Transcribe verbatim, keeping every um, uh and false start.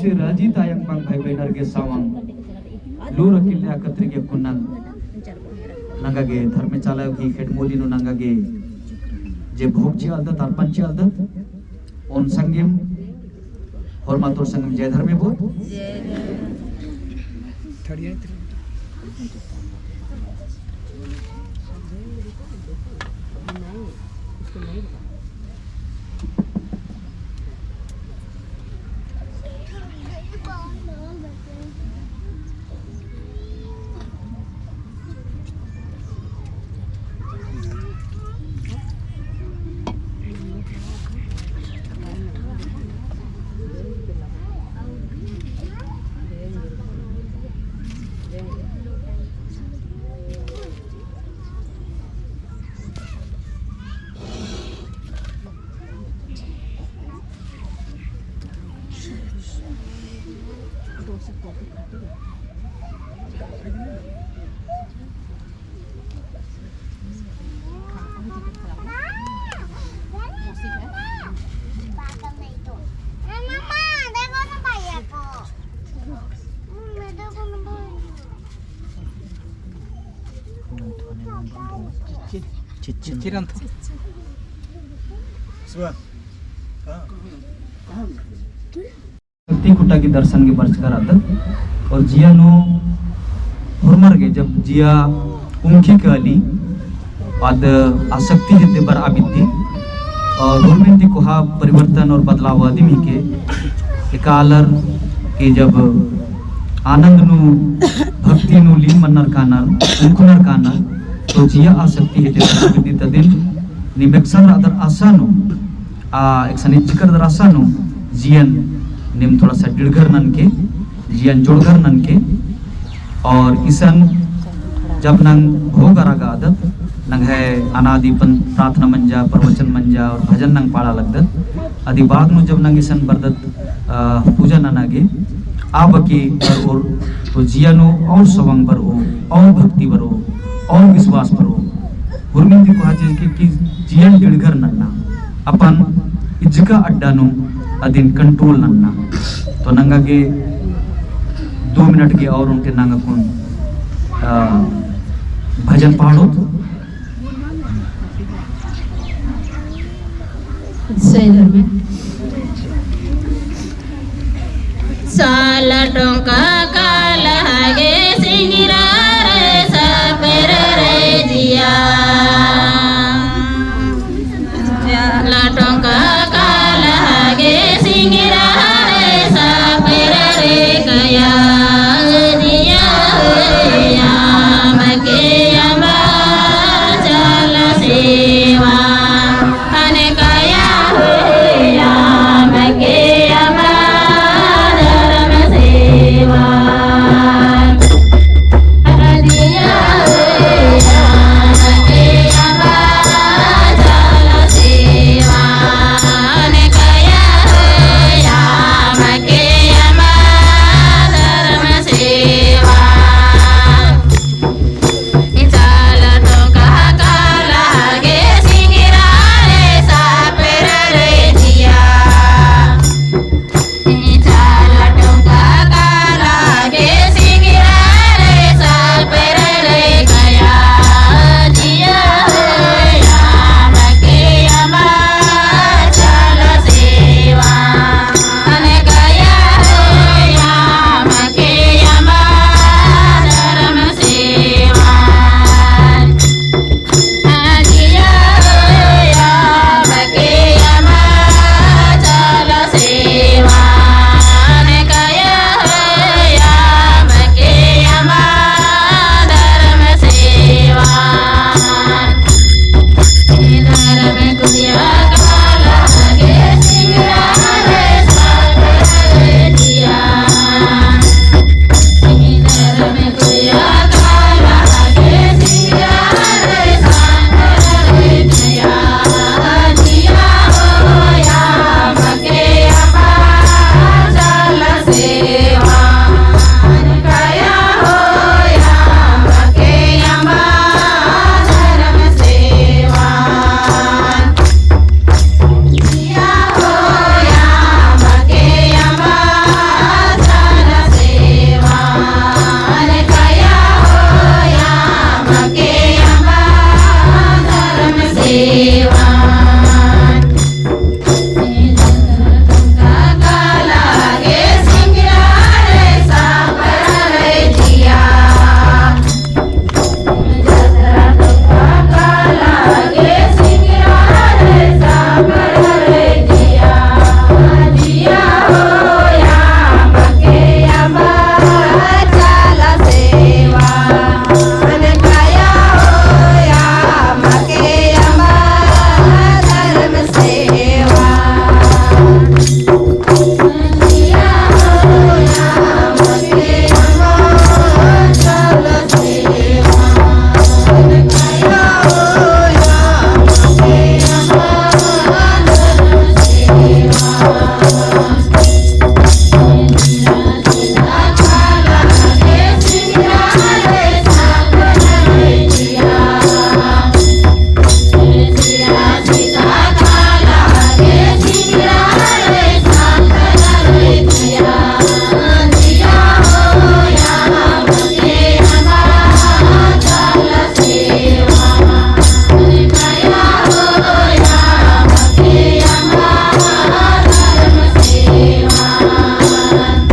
राजी तायंग मंग भाई बहिनर गे सावंग लूर अकिल अकतरी गे कुन्नन नंगा गे धर्मे चाला की खेडमोली नू नंगा गे जे भोग चिआलदत, अर्पण चिआलदत, ओन संगेम, होरमा तोर संगेम जय धर्मे बोल। चिच्चिरन तो। शक्ति खुटा की दर्शन की बरचका रअदत। और जिया नू होरमर गे जब जिया उंखी काली आद आसक्ति हेद्दे बरआ बिद्दी। और होरमर ती कोहा परिवर्तन और बदलाव आदिम हिके। एका आलर कि जब आनंद नू, भक्ति नू लीन मन्नर कानर, उंखनर कानर, तो जिया आसक्ति हेद्दे बरआ बिद्दी। तदिन नीम एकसन रअदर आसा नू, आ एकसन इज्जकर दर आसा नू जियन नीम थोड़ा सा डिड़घर ननके, जियन जोड़घर ननके। और इसन जब नंग भोग अरा कादत, नंग्है अनादि पन प्रार्थना मंजा, प्रवचन मंजा और भजन नंग पाड़ा लगदत। अदि बाद नू जब नंग इसन बरदत, अ, पूजा नना गे, आ बके बरओर तो जिया नू और सवंग बरओ, और भक्ति बरओ, और विश्वास बरओ। हुरमिन ती कोहा चीज कि, कि जियन डिड़घर नन्ना, अपन इज्जका अड्डा नू अदिन control नन्ना। तो नंगा गे दो मिनट गे और ओन्टे नंगा कुन, आ, भजन पाड़ोत। जय धर्मे।